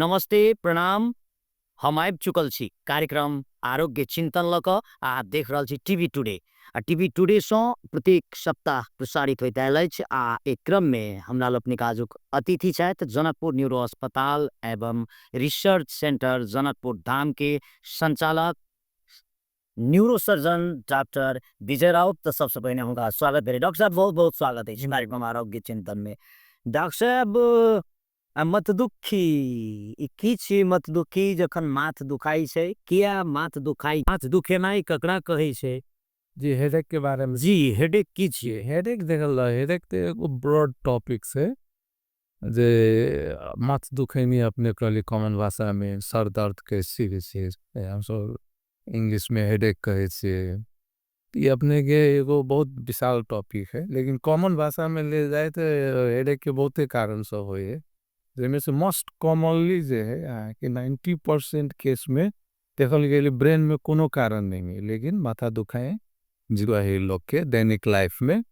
नमस्ते, प्रणाम। हम आबि चुकल छी कार्यक्रम आरोग्य चिंतन लऽ कऽ आ देख रहल छी टीवी टुडे आ टीवी टुडेसँ प्रत्येक सप्ताह प्रसारित होइत आयल अछि। आ एहि क्रममे हमरा लोकनिक आजुक अतिथि छथि जनकपुर न्यूरो अस्पताल एवं रिसर्च सेंटर जनकपुर धामके संचालक न्यूरोसर्जन डॉक्टर विजय राउत। तऽ सबसँ पहिने हुनका स्वागत करी। डॉक्टर साहब, बहुत बहुत स्वागत अछि कार्यक्रम आरोग्य चिंतनमे। डॉक्टर साहब, मतदुखी ई की छी? मतदुखी जखन माथ दुखाइ छै, किया माथ दुखाइ? माथ दुखेनाइ ककरा कहै छै? जी, हेडेक के बारे में। जी, हेडेक की छियै? हेडेक देखल, हेडेक तो एगो ब्रॉड टॉपिक है जे माथ दुखेनी अपने कहली कॉमन भाषा में सर दर्द के सीधे हम सब इंग्लिश में हेडेक कहे छे। ये अपने के एगो बहुत विशाल टॉपिक है, लेकिन कॉमन भाषा में ले जाए तो हेडेक के बहुत कारण सब होई है। जिनमें से मोस्ट कॉमनली जे है कि 90% केस में देखल गए ब्रेन में कोनो कारण नहीं है, लेकिन माथा दुखाए जो है लोग के दैनिक लाइफ में।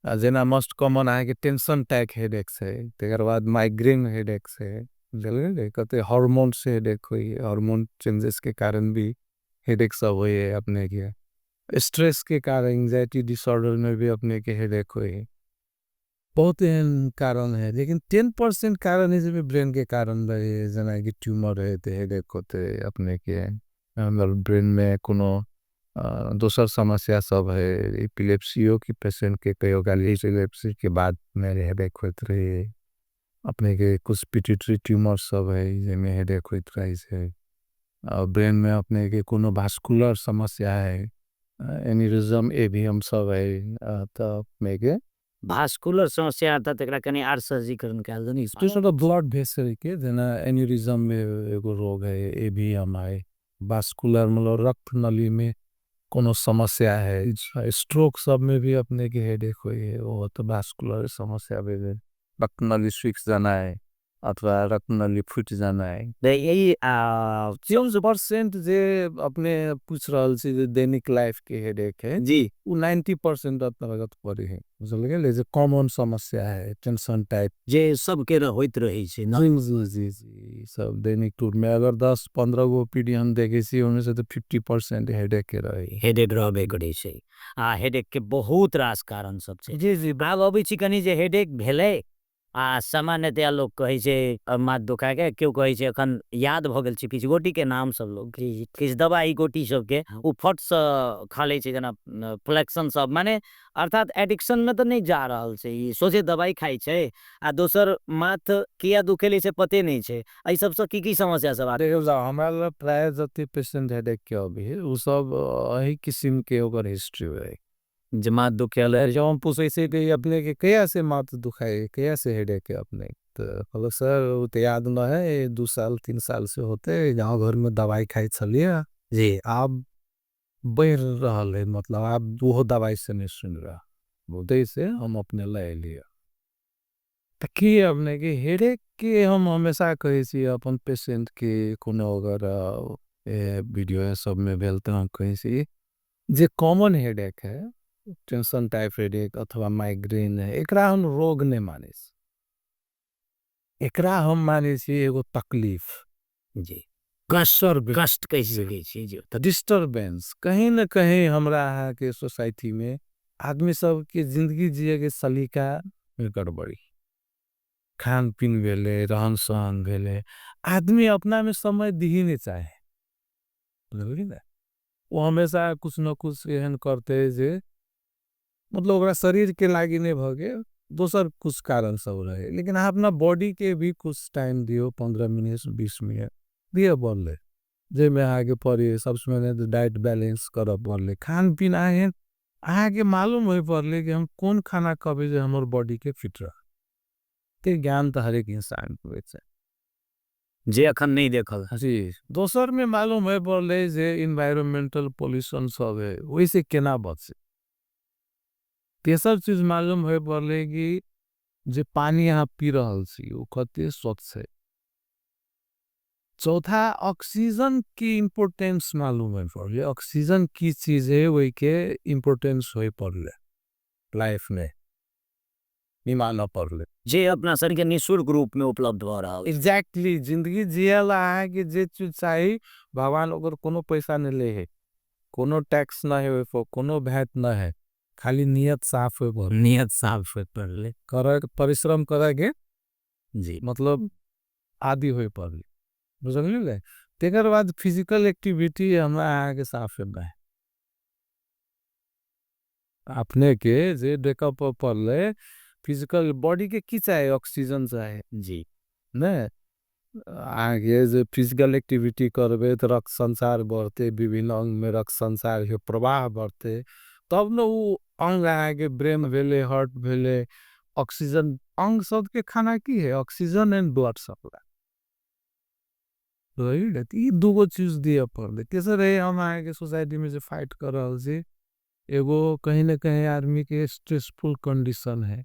जेना मोस्ट कॉमन है कि टेंशन टाइप हेडेक है, तेकर बाद माइग्रेन हेडेक है, हॉर्मोन से हेडेक हुई है, हॉर्मोन चेंजेस के कारण भी हेडेक सब हुई है अपने के, स्ट्रेस के कारण एंजाइटी डिसऑर्डर में भी अपने के हेडेक हुई है। बहुत एहन कारण है, लेकिन 10% कारण है जो ब्रेन के कारण रहे, जना कि ट्यूमर है ते हेडेक होते अपने के, ब्रेन में कोनो दोसर समस्या सब है, एपिलेप्सियों की पेशेंट के कईयों का एपिलेप्सी के बाद में हेडेक होते रहे, अपने के कुछ पिट्यूटरी ट्यूमर सब है जिनमें हेडेक होते रहे है, ब्रेन में अपने के कोनो वास्कुलर समस्या है, एन्यूरिज्म एवीएम सब है, तो अपने के वास्कुलर समस्या अर्थात एकरा कनी आर सहजीकरण कयल जानि। तो ब्लड वेसल के जेना एन्यूरिज्म में एगो रोग है, एवीएम है, वास्कुलर मतलब रक्त नली में कोनो समस्या है, स्ट्रोक सब में भी अपने के हेडेक हुई है, वो तो वास्कुलर समस्या भी है, रक्त नली सूख जाना है अथवा रक्त नली फूट जाना है। यही, 100% जे अपने पूछ रहा हूँ दैनिक लाइफ के हेडेक है जी, वो 90% अन्तर्गत पड़े है, जो कॉमन समस्या है टेंशन टाइप जे सबके होइत रहे छे न? जी, जी, जी, सब दैनिक टूर में अगर 10-15 गो पीढ़ी हम देखे सी, उनमें से तो 50% हेडेक के रहे। हेडेक रहबे करे छे। आ हेडेक के बहुत रास कारण सब छे। जी जी, भाग अबै छी कनी जे हेडेक भेलै आ सामान्यतया लोग कहै छे माथ दुखा के, केओ कहै छे अखन याद भ गेल छे किछु गोटी के नाम सब लोग, किछु दवाई गोटी सब के उ फट से खा लै छे, जेना फ्लेक्सन सब, माने अर्थात एडिक्शन में तो नहीं जा रहल छे, ई सोझे दवाई खाइ छे आ दोसर माथ किया दुखेले से पते नहीं छे। एहि सबसे की की समस्या सब आ? देखियौ, हमरा लग प्राय जते पेशेंट हेडेक के अबै है, उ सब एहि किस्म के ओकर हिस्ट्री है जे माथ दुखेल है। जब हम पूछे छे कि अपने के कहिया से माथ दुखाए, कहिया से हेडेक है अपने, तो कहलक सर वो तो याद न है, 2 साल 3 साल से होते, गाँव घर में दवाई खाई चलिए जी, आप बढ़ रहा है, मतलब आप वो दवाई से नहीं सुन रहा, बोलते से हम अपने ले लिया। तो की अपने के हेडेक के हम हमेशा कहे छी अपन पेशेंट के कोनो अगर वीडियो है सब में भेलते हम कहे छी जे कॉमन हेडेक है, टेंशन टाइप हेडेक अथवा माइग्रेन है, एकरा हम रोग नहीं माने छी, एकरा हम माने छी एगो तकलीफ जी, कष्ट कहि सकै छी जी, डिस्टर्बेंस कहीं न कहीं हमरा अहाँ के सोसाइटी में आदमी सब के जिंदगी जिए के सलीका में गड़बड़ी, खान पीन भेले, रहन सहन भेले, आदमी अपना में समय दी ही नहीं चाहे, वो हमेशा कुछ न कुछ एहन करते हैं जे मतलब ओकरा शरीर के लागी नहीं भगे, दोसर कुछ कारण सब रहे, लेकिन आप अपना बॉडी के भी कुछ टाइम दियो, 15 मिनट 20 मिनट दियो पड़ले, जे में आगे पढ़े, सबसे पहले तो डाइट बैलेंस करा पड़ले, खान पीन आए, आगे मालूम होई पड़ले कि हम कौन खाना खावे जे हमारे बॉडी के फिट रहा, ते ज्ञान तो हर एक इंसान को है जे अखन नहीं देखल। जी, दोसर में मालूम होई पड़ले जे इन्वायरमेंटल पॉल्यूशन सब है, वैसे केना बचे। तेसर चीज मालूम होई पड़ले कि जे पानी यहाँ पी रहल छी, वो कते स्वच्छ है। चौथा, ऑक्सीजन की इम्पोर्टेंस मालूम होई पड़ले, ऑक्सीजन की चीज है वही के इम्पोर्टेंस होई पड़ले लाइफ में। निमानऽ पड़लै। जे अपना सबके निःशुल्क रूप में उपलब्ध भऽ रहल। एग्जैक्टली, जिंदगी जियला अहाँके जे चीज चाही, भगवान ओकर कोनो पैसा नहीं ले है, कोनो टैक्स नहीं है, कोनो भैट नहीं है, खाली नियत साफ होय पड़ले। नियत साफ होय पड़ले। परिश्रम करके जी मतलब आदि होय पड़ले। बुझलिए? तेकर बाद फिजिकल एक्टिविटी हमरा अहाँके साफ होय है। अपने के जे डेकअप पड़ले, फिजिकल बॉडी के की चाहे, ऑक्सीजन चाहे। जी। ने? अहाँके जे फिजिकल एक्टिविटी करबे, तो रक्त संचार बढ़ते, विभिन्न अंग में रक्त संचार के प्रवाह बढ़ते, तब न वो अंग अहाँके ब्रेन भेले, हार्ट भेले, ऑक्सीजन, अंग सब के खाना की है, ऑक्सीजन एंड ब्लड सप्लाई। ये दूगो चीज दिया पड़ले। तेसर है, हम अहाँके सोसाइटी में जे फाइट कर रहा हूँ, एगो कहीं न कहीं आदमी के स्ट्रेसफुल कंडीशन है,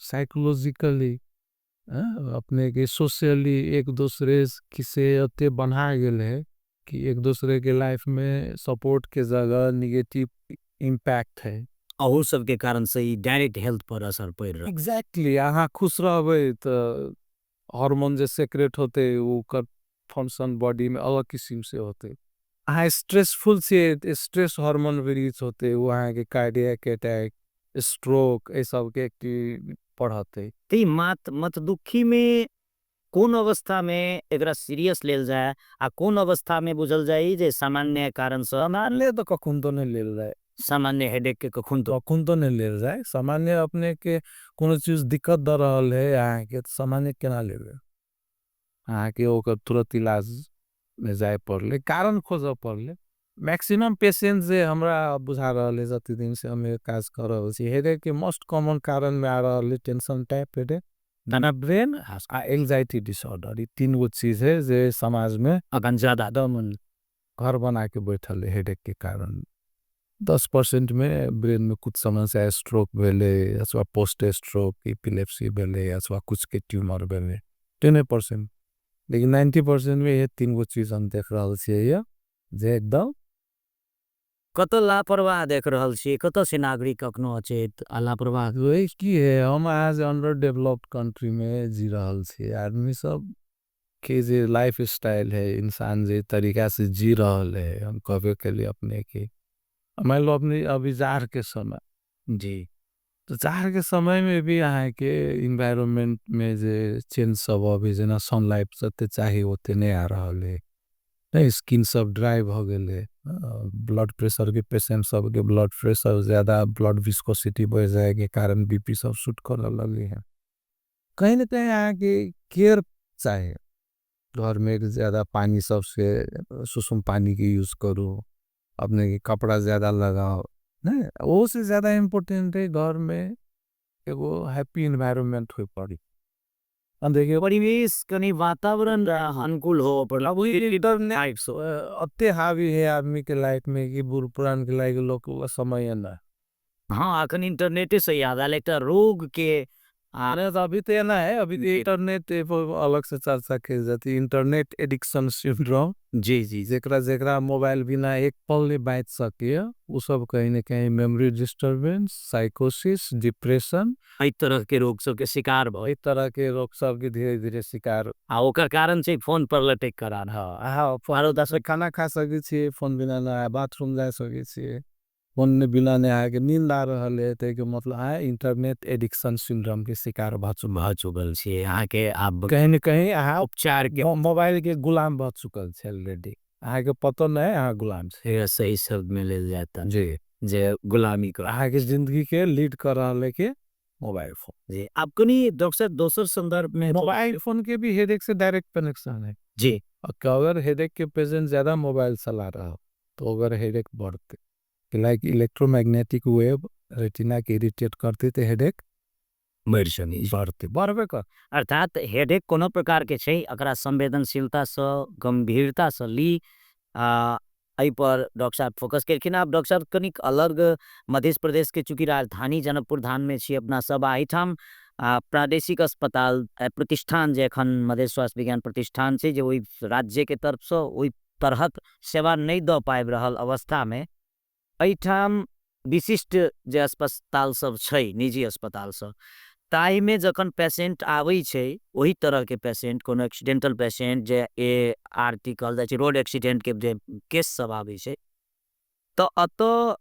साइकोलॉजिकली, अपने के सोशली एक दूसरे किसे अत्य बना गए है कि एक दूसरे के लाइफ में सपोर्ट के जगह निगेटिव इम्पैक्ट है। अहू सब के कारण से ही डायरेक्ट हेल्थ पर असर पड़ रहा है। एग्जैक्टली, अहाँ खुश रहबे तो हार्मोन जे सेक्रेट होते वो कर फंक्शन बॉडी में अलग किस्म से होते। अहाँ स्ट्रेसफुल से स्ट्रेस हार्मोन रिलीज होते, वो अहाँ के कार्डियक अटैक, स्ट्रोक, ये सब के एक्टिव बढ़ाते। ती मत दुखी में कौन अवस्था में एकरा सीरियस लेल जाए आ कौन अवस्था में बुझल जाए जे सामान्य कारण से? सामान्य तो कखुन तो नहीं लेल जाए। सामान्य हेडेक के कखुन तो? कखुन तो नहीं लेल जाए। सामान्य अपने के कोनो चीज दिक्कत द रहल है, अहाँ के सामान्य केना लेवे? अहाँ के ओकर तुरंत इलाज में जाए पड़ले, कारण खोज पड़ले। मैक्सिमम पेशेंट जे हमरा बुझा रहल है, जति दिन से हम ये काज कर रहल छी, हेडेक के मोस्ट कॉमन कारण में आ रहल है टेंशन टाइप हेडेक, दाना ब्रेन आ एंजाइटी डिसऑर्डर, ये तीन गो चीज है जे समाज में अखन ज्यादा दमन घर बना के बैठल है हेडेक के कारण। 10% में ब्रेन में कुछ समस्या है, स्ट्रोक भेले, अथवा पोस्ट स्ट्रोक, एपिलेप्सी भेले, अथवा कुछ के ट्यूमर भेले, 10%। लेकिन 90% में ये तीन गो चीज हम देख रहा छियै, जे एकदम कत लापरवाह देख रहल छियै, कत से नागरिक कखनो अचेत आ लापरवाह। वही की है, हम आज अंडर डेवलप्ड कंट्री में जी रहल छियै। आदमी सब के जे लाइफ स्टाइल है, इंसान जे तरीका से जी रहल है, हम कहबे के लिए अपने के मान लो अपने अभी जाड़ के समय जी, तो जाड़ के समय में भी अहाँ के इन्वायरमेंट में जे चेंज सब अभी जेना सनलाइट जते चाही ओते नहीं आ रहा है, नहीं स्किन सब ड्राई हो गए है, ब्लड प्रेशर के पेशेंट सब के ब्लड प्रेशर ज्यादा ब्लड विस्कोसिटी बढ़ जाए के कारण बीपी सब शूट करने लगे हैं। कहीं न कहीं अहाँ के केयर चाहिए, घर में ज्यादा पानी सबसे सुसुम पानी के यूज करो, अपने के कपड़ा ज्यादा लगाओ, नहीं वो से ज्यादा इम्पोर्टेंट है घर में एगो हैप्पी इन्वायरमेंट हुई पड़ी। परिवेश कनी वातावरण अनुकूल हो पड़ा। अब वही अत्ते हावी है आदमी के लाइफ में कि बुढ़ पुरान के लाइफ लोग को समय है ना। हाँ, अखन इंटरनेट से याद आया, एक रोग के अरे तो अभी तो ये ना है, अभी तो इंटरनेट पर अलग से चर्चा की जाती है, इंटरनेट एडिक्शन सिंड्रोम। जी, जी। जेकरा जेकरा मोबाइल बिना एक पल नहीं बैठ सके, वो सब कहीं न कहीं मेमोरी डिस्टर्बेंस, साइकोसिस, डिप्रेशन, एहि तरह के रोग सब के शिकार भ एहि तरह के रोग सब के धीरे धीरे शिकार। आ ओकर कारण छै फोन पर लटक कर आन। हाँ, हाँ, आरो दस खाना खा सके छी फोन बिना ना, बाथरूम जा सके छी फोन बिना नहीं आके नींद आ रहा है, ते के मतलब आए इंटरनेट एडिक्शन सिंड्रोम के शिकार भ चुकल छी। अहाँ के आब कहीं न कहीं अहाँ उपचार के मोबाइल के गुलाम भ चुकल छी ऑलरेडी, अहाँ के पता नहीं अहाँ गुलाम छी। ये सही शब्द में लेल जाता जी। जे गुलामी कर अहाँ के जिंदगी के लीड कर रहा है के मोबाइल फोन। जी, आप कनी डॉक्टर दोसर संदर्भ में मोबाइल फोन के भी हेडेक से डायरेक्ट कनेक्शन है जी। और अगर हेडेक के पेशेंट ज्यादा मोबाइल चला रहा हो तो अगर हेडेक बढ़ते, लाइक इलेक्ट्रोमैग्नेटिक वेव रेटिना के इरिटेट करते तो हेडेक मर सकी। बढ़ते, बढ़बे कर। अर्थात हेडेक कोनो प्रकार के छै, अकरा संवेदनशीलता से गंभीरता से ली, एहि पर डॉक्टर साहब फोकस केलखिन। आब डॉक्टर साहब कनिक अलग मध्य प्रदेश के चूँकि राजधानी जनकपुर धाम में छी अपना सब, एहिठाम, प्रादेशिक अस्पताल, प्रतिष्ठान जे एखन मध्य स्वास्थ्य विज्ञान प्रतिष्ठान छै, जे ओहि राज्य के तरफ से ओहि तरहक सेवा नहीं दऽ पाबि रहल अवस्था में एहिठाम विशिष्ट जे अस्पताल सब छै, निजी अस्पताल सब, ताहिमे जखन पेशेंट आबै छै, ओहि तरहके पेशेंट, कोनो एक्सीडेंटल पेशेंट जे ए आर टी कहल जाइ छै, रोड एक्सीडेंटके जे केस सब आबै छै, तऽ एतऽ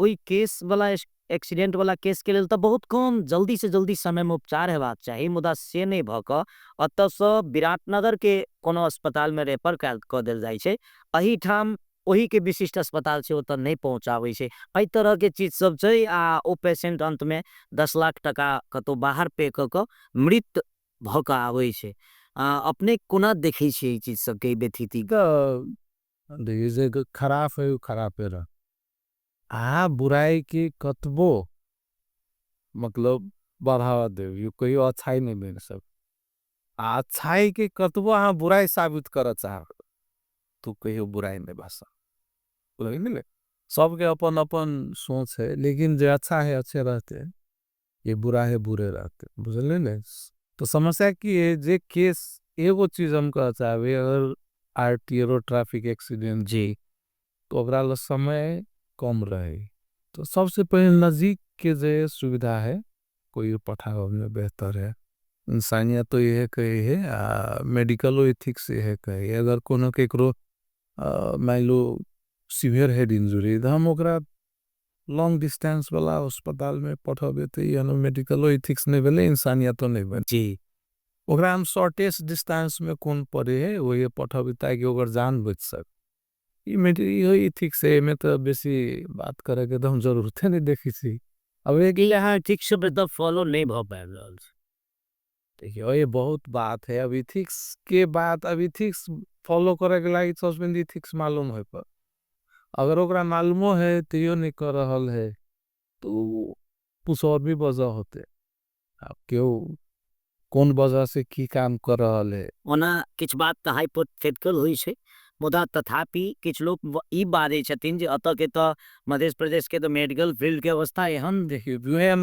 ओहि केसवला, एक्सीडेंटवला केसके लेल तऽ बहुत कम जल्दीसँ जल्दी समयमे उपचार हेबाक चाही, मुदा से नहि भऽ कऽ एतऽसँ विराटनगरके कोनो अस्पतालमे रेफर कऽ देल जाइ छै। एहिठाम ओहिके विशिष्ट अस्पताल छै, ओतऽ नहि पहुँचाबै छै। एहि तरहके चीज सब छै आ ओ पेशेंट अन्तमे 10 लाख टका कतहु बाहर पे कऽ कऽ मृत भऽ कऽ आबै छै। अपने कोना देखै छियै ई चीज सबके, ई व्यथिति? देखिए, जे खराब है वो खराब है रहा। आ बुराई के कतबो मतलब बढ़ावा दे, यो कोई अच्छाई नहीं बन सक। अच्छाई के कतबो हाँ बुराई साबित कर चाह, तो कोई बुराई नहीं बन सक। सबके अपन अपन सोच है, लेकिन जो अच्छा है अच्छे रहते हैं, ये बुरा है बुरे रहते हैं। बुझल नहीं? तो समस्या की है, जे केस एगो चीज हम कह चाहबे, अगर R T road traffic accident जी, तो अगराल समय कम रहे। तो सबसे पहले नजीक के जे सुविधा है, कोई पठाव में बेहतर है। इंसानिया तो यह कही है, मेडिकलो इथिक्स यह कही है। अगर कोनो के करो माइलो सीवियर हेड इंजुरी, तो हम उकरा लोंग डिस्टेंस वाला अस्पताल में पठावे थे, यानो मेडिकलो इथिक्स नहीं बने, इंसानिया तो नहीं बने। उकरा हम शॉर्टेस्ट डिस्टेंस में कौन पड़े है, वो ये पठावे ताकि उकर जान बच सक। ये इथिक्स है, मैं तो बेसी बात करें तो हम जरूरत नहीं देखी थी। अब एक यहाँ इथिक्स पे तो फॉलो नहीं हो पाया। देखिए, ये बहुत बात है। अब इथिक्स के बात, अब इथिक्स फॉलो करें के लाइक सस्पेंड इथिक्स मालूम है पर। अगर उकरा मालूमो है, तो यो नहीं कर रहा है, तो कुछ और भी वजह होते। अब क्यों, कौन वजह से की काम कर रहा है? ओना किछ बात तो हाइपोथेटिकल हुई छे, मुदा तथापि किछ लोग ई बाजे छथिन जे अतः के तो मध्य प्रदेश के तो मेडिकल फील्ड के अवस्था एहन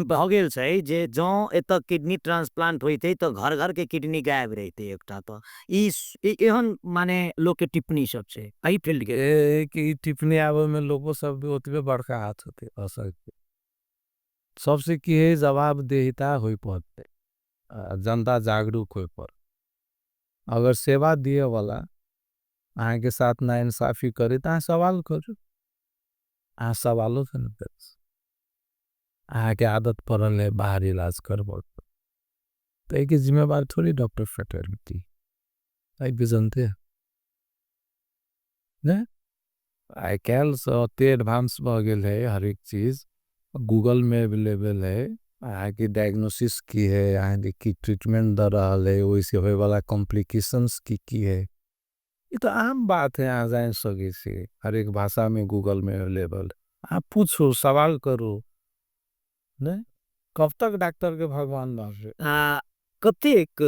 भऽ गेल छै जे जँ एतऽ किडनी ट्रांसप्लांट होइतै तऽ घर घर के किडनी गायब रहितै एकटा। तऽ ई एहन माने लोक के टिप्पणी सब छै एहि फील्ड के। ई टिप्पणी आबै में लोगों सब भी ओतबे बड़का हाथ होते। सबसे की है जवाब देहिता होई पड़ते, जनता जागरूक होई पड़ते। अगर सेवा दिये वाला आहे के साथ नाइंसाफी करे तो आहे सवाल करू, आहे सवालों से नहीं करे। आहे के आदत पड़ल है बाहर इलाज कर पड़ते। तो एक जिम्मेवार थोड़ी डॉक्टर फैटर्निटी, आहे भी जनते हैं। ने? आहे कैल से एडवांस बगल है हर एक चीज, गूगल में अवेलेबल है, आहे की डायग्नोसिस की है, आहे की ट्रीटमेंट दराल है, वैसे होई वाला कॉम्प्लिकेशंस की की है। ये तो आम बात है, आह जाएं सके से, हर एक भासा में गूगल में अवेलेबल। आप पूछो, सवाल करो, ने? कब तक डाक्टर के भगवान बात है? कब एक,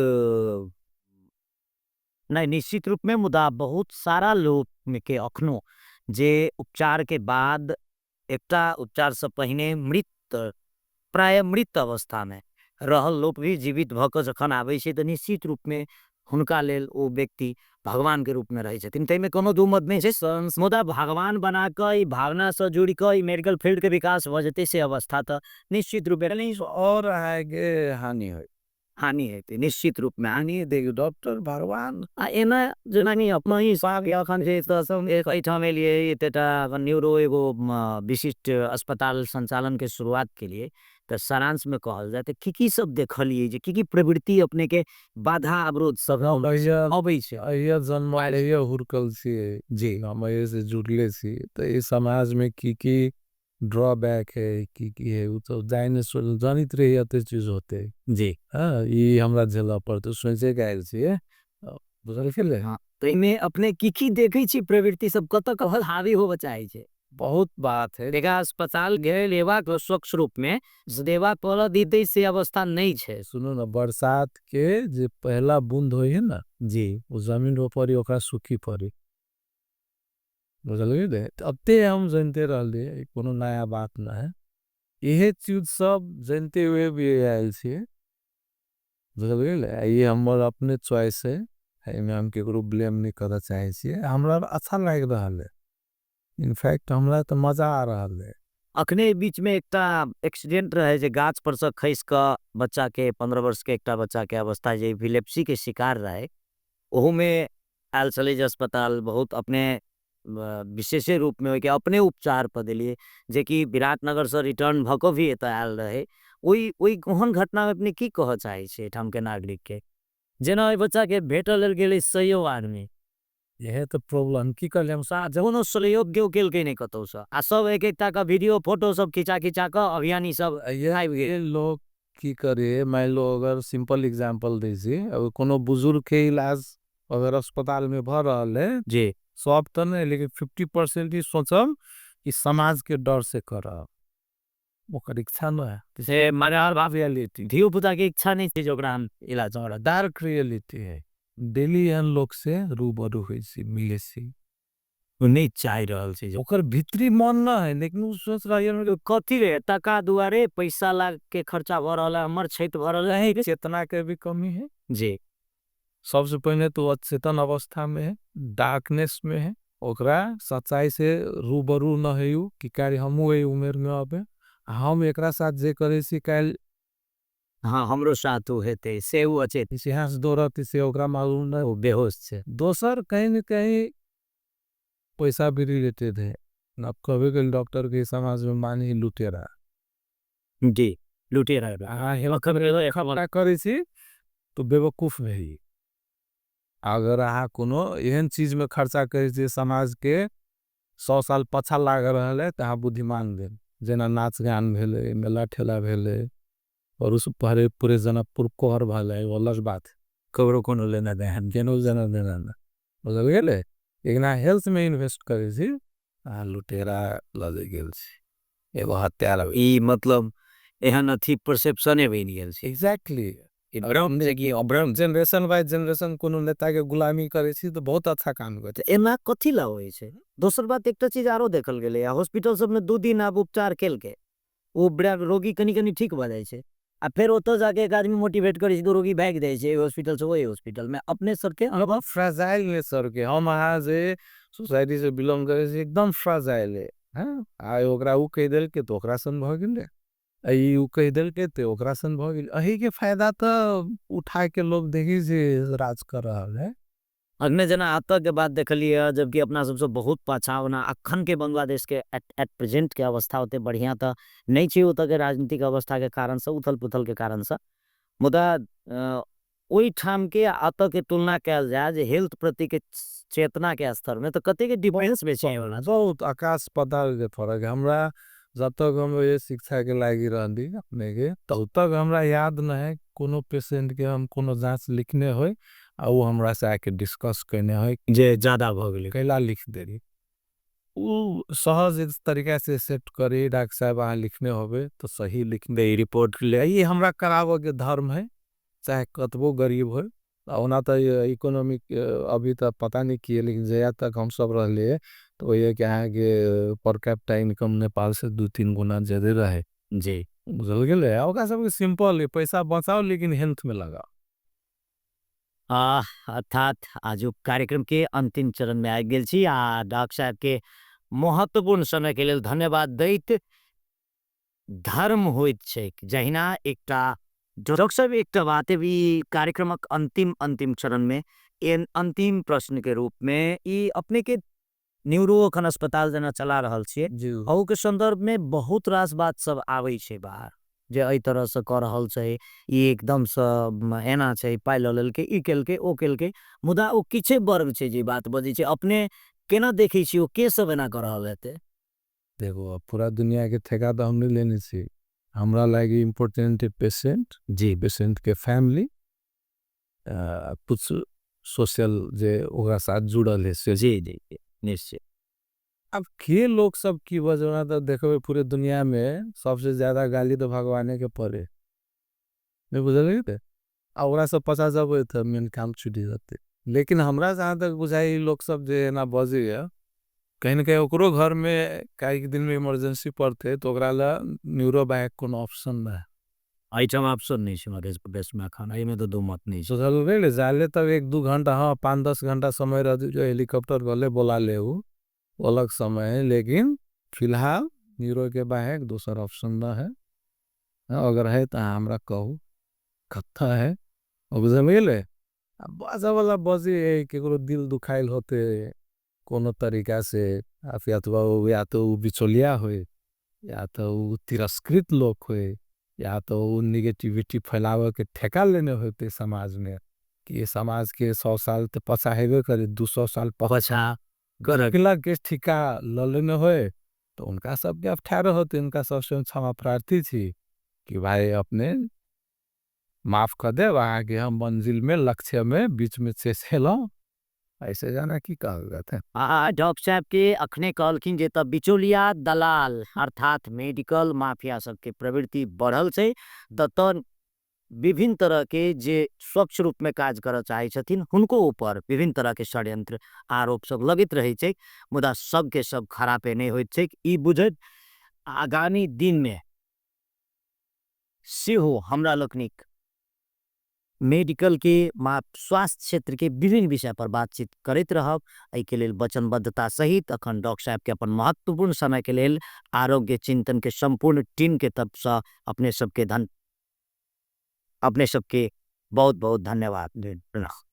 नहीं, निश्चित रूप में मुदा बहुत सारा लोग में के अखनो, जे उपचार के बाद, एकटा उपचार से पहने मृत, प्राय मृत अवस्था में रहल लोग भी जीवित भक जखन आवे छे, तो निश्चित रूप में हुनका लेल ओ व्यक्ति भगवान के रूप में रहे छथिन। तै में कोनो दू मत नहीं छे। मुदा भगवान बना के, भावना से जुड़ के, मेडिकल फील्ड के विकास हो जते से अवस्था तो निश्चित रूप में नहीं। और आगे हानि है। हानि है, ते निश्चित रूप में हानि है। देखियो डॉक्टर भगवान। एना जना अपना ही साग या खान से तो सब एक ऐठा में लिए, ये तेटा अगर न्यूरो एगो, विशिष्ट अस्पताल संचालन के शुरुआत के लिए, तो सारांश में कहल जाए, तो की की सब देखलिए जे, की की प्रवृत्ति अपने के बाधा अवरोध सब अबै छै। अहिया जन्म आइए हुरकल छी, जी, हम अहिया से जुड़ले छी, तो ये समाज में की की ड्रॉबैक है, की की है, वो तो जानित रही है ते चीज होते। हाँ, ये हमरा झेला पड़ते, सोचे के आयल छी, बुझल खेले? हाँ, तो इनमें अपने की की देखी छी प्रवृत्ति सब कत कहल हावी हो बचाई छे। बहुत बात है। देखा अस्पताल गए लेवा को स्वच्छ रूप में देवा पल दीते से अवस्था नहीं छे। सुनो ना, बरसात के जो पहला बूंद होई है ना, वो जमीन रो पड़ी, ओकरा सूखी पड़ी। बुझल गेले? अब ते हम जनते रहले, कोनो नया बात ना है। यह चीज सब जनते हुए भी आयल छे। बुझल गेले? ये हमारा अपने चॉइस है, हम केकरो ब्लेम नहीं करना चाहिए। हमरा अच्छा लग रहा है। इनफैक्ट हमरा तो मजा आ रहा है। अखने बीच में एकटा एक्सीडेंट रहे जे गाछ पर से खसि कऽ बच्चा के 15 वर्ष के एकटा बच्चा के अवस्था जे एपिलेप्सी के शिकार रहे, ओहू में आयल छलै जे अस्पताल बहुत अपने विशेषे रूप में ओहिके अपने उपचार पर देलिए, जेकि विराटनगर से रिटर्न भऽ कऽ भी एतऽ आयल रहे। ओहि ओहन घटना में अपने की कहऽ चाहै छियै एहिठाम के नागरिक के? जेना ओहि बच्चा के भेटल लेल गेलै 100 आदमी। इएह तऽ प्रॉब्लम की कहलियै हम साथ कोनो सहयोग केओ केलकै नहि कतौसँ, आ सब एक एकटा के वीडियो फोटो सब खिंचा खिंचा कऽ अभियानी सब आबि गेल। लोग की करे, मान लो अगर सिंपल एग्जाम्पल दै छी, अगर कोनो बुजुर्ग के इलाज अगर अस्पताल में भऽ रहल है जी, सब तऽ नहीं, लेकिन 50% ही सोचब कि समाज के डर से करब, ओकर इच्छा न है। से माने हर बाप रियलिटी, धियो पुता के इच्छा नहीं छै जे ओकरा हम इलाज करब। डार्क रियलिटी है। डेली एहन लोग से रूबरू होइ छी, मिले छी। ओ नहीं चाहि रहल छै जे ओकर भीतरी मन न है, लेकिन ओ सोच रहा है कथी रे टका दुआरे पैसा लाग के खर्चा भऽ रहल है, हमर क्षति भऽ रहल है। चेतना के भी कमी है जी। सबसे पहले तो अचेतन अवस्था में है, डार्कनेस में है, ओकरा सच्चाई से रूबरू न है कि काल्हि हमहूँ एहि उमेर में अबे, हम एकरा साथ जे करे छी काल्हि हाँ हमरो साथ ओ हेतै, से ओ अचेत इतिहास दोहरत से ओकरा मालूम नहीं, ओ बेहोश छै। दोसर कहीं न कहीं पैसा भी रिलेटेड है। अब कभी कभी डॉक्टर के समाज में मानी लुटेरा जी, लुटेरा हाँ, हेलो खबर है, खबर करे छी तो बेवकूफ है। अगर अहाँ कोनो एहन चीज में खर्चा करे छी समाज के 100 साल पछा लाग रहा है तो अहाँ बुद्धिमान भेल, जेना नाच गान भेले, मेला ठेला भेले, और उस पहले पूरे जनकपुर कोहर भेले, वो अलग बात है। ककरो कोनो लेना देना नहीं। केनो लेना देना नहीं। बुझल गेलै? लेकिन अहाँ हेल्थ में इन्वेस्ट करे छी, अहाँ लुटेरा लऽ गेल छी, एगो हत्यारा। ई मतलब एहन अथी परसेप्शने बनि गेल छै। एग्जैक्टली। जेनरेशन बाय जेनरेशन कोनो नेता के गुलामी करे छी तो बहुत अच्छा काम करे छी। एना कथी ला होइ छै? दोसर बात एकटा चीज आरो देखल गेलै, हॉस्पिटल सब में 2 दिन आब उपचार केलकै, ओ रोगी कनी कनी ठीक भऽ जाइ छै, आ फेर ओतऽ जाके एक आदमी मोटिवेट करै छै तऽ रोगी भागि जाइ छै हॉस्पिटल से ओहि हॉस्पिटल में। अपने सबके अनुभव फ्रेजाइल नेचर के, हम अहाँ जे सोसाइटी से बिलोंग करै छी एकदम फ्रेजाइल है, हाँ? आ ओकरा उ कहि देलकै तऽ ओकरा सन भऽ गेलै, आ ई उ कहि देलकै तऽ ओकरा सन भऽ गेलै। एही के फायदा तऽ उठा के लोग देखी जे राज कर रहल है। अखने जेना आतंक के बात देखलियै, जबकि अपना सबसे बहुत पाछा होना अखन के बांग्लादेश के एट प्रेजेंट के अवस्था होते बढ़िया तो नहीं चाहिए होता के राजनीतिक अवस्था के कारण से, उथल पुथल के कारण से, मुदा ओहि ठाम के आतंक के तुलना कयल जाय जे हेल्थ प्रति के चेतना के स्तर में तो कते के डिफरेंस में छै होला। बहुत आकाश पाताल के फर्क है। हमरा जब तक हम ये शिक्षा के लागी रहली अपने के, तब तक हमरा याद न है कोनो पेशेंट के हम कोनो जांच लिखने होय आ वो हमरा से आके डिस्कस करने होय जे ज्यादा भ गेलै कैला लिख देली। वो सहज इस तरीका से सेट करे डॉक्टर साहब अहाँ लिखने होबे तो सही लिख दे रिपोर्ट ले। ये हमरा कराबो के धर्म है, चाहे कतबो गरीब हो। ओना तो इकोनॉमिक अभी तो पता नहीं किए, लेकिन जया तक हम सब रह लिए तो ये क्या है कि पर कैपिटा इनकम नेपाल से 2-3 गुना ज्यादा रहे जी। बुझल गेलै? ओकरा सबके सिंपल है, पैसा बचाओ लेकिन हेल्थ में लगाओ। अर्थात आज कार्यक्रम के अंतिम चरण में आबि गेल छी आ डॉक्टर साहब के महत्वपूर्ण समय के लेल धन्यवाद दैत धर्म होइत छै जहिना एकटा डॉक्टर साहब एकटा बात भी कार्यक्रमक अंतिम अंतिम चरण में एन अंतिम प्रश्न के रूप में ई अपने के न्यूरो अखन अस्पताल जेना चला रहल छियै अहू के संदर्भ में बहुत रास बात सब आबै छै बाहर जे एहि तरह से कऽ रहल छै, ई एकदम से एना छै, पाइ लऽ लेलकै, ई केलकै, ओ केलकै, मुदा ओ किछे वर्ग छै जे बात बजै छै। अपने केना देखै छियै ओ के सब एना कऽ रहल हेतै? देखो, अब पूरा दुनिया के ठेका तऽ हम नहीं लेने छी, हमरा लागी इम्पोर्टेंट है पेशेंट जी, पेशेंट के फैमिली, कुछ सोशल जे ओकरा साथ जुड़ल है से। जी, जी, जी, निश्चय। अब के लोग सब की वजह तो देखो पूरे दुनिया में सबसे ज्यादा गाली तो भगवाने के पड़े, नहीं बुझल गई थे? और सब पचा जब हुए थे, मेन काम छुटी जाते। लेकिन हमरा जहाँ तक बुझाई लोग सब जे ना बजे गया, कहीं न कहीं ओकरो घर में कई दिन में इमरजेंसी पड़ते तो ओकरा ला न्यूरो बैग कोनो ऑप्शन ना है। आइटम ऑप्शन नहीं है मधेश प्रदेश में खाना, ये में तो दो मत नहीं है। तो चलो रे, ले जाले तब 1-2 घंटा, हाँ, 5-10 घंटा समय रहते, जो हेलीकॉप्टर वाले बोला ले वो अलग समय है, लेकिन फिलहाल न्यूरो के बाहेक दोसर ऑप्शन न है। अगर है तो हमरा कहू, कत्था है, अबुझा मिले। बाजा वाला बज़ी है, केकरो दिल दुखाईल होते, कोनो तरीका से, या तो बिचोलिया होई, या तो तिरस्क्रित लोग होई, या तो निगेटिविटी फैलावा के ठेका लेने होते समाज में, कि ये समाज के 100 साल ते पचा हैवे करे, 200 साल पचा के ठेका लेने होई, तो उनका सब ग्याफ ठैर होते, उनका सबसे क्षमा प्रार्थी थी, कि भाई अपने माफ कर दे, वहाँ के हम मंजिल में, लक्ष्य में, बीच में से सेलों, ऐसे जाना की कहा जाता है। डॉक्टर साहब के अखने कहलखिन जे तब बिचौलिया दलाल अर्थात मेडिकल माफिया सबके प्रवृत्ति बढ़ल छै, तन विभिन्न तरह के जे स्वच्छ रूप में काज करऽ चाहै छथिन हुनको ऊपर विभिन्न तरह के षड्यंत्र आरोप सब लगैत रहै छै, मुदा सबके सब खराबे नहि होइत छै। ई बुझैत आगामी दिन में सेहो हमरा लोकनिक मेडिकल के स्वास्थ्य क्षेत्र के विभिन्न विषय पर बातचीत करैत रहब। एहि के लेल वचनबद्धता सहित अखन डॉक्टर साहब के अपन महत्वपूर्ण समय के लेल आरोग्य चिंतन के संपूर्ण टीम के तरफ से अपने सबके धन, अपने सबके बहुत बहुत धन्यवाद। प्रणाम।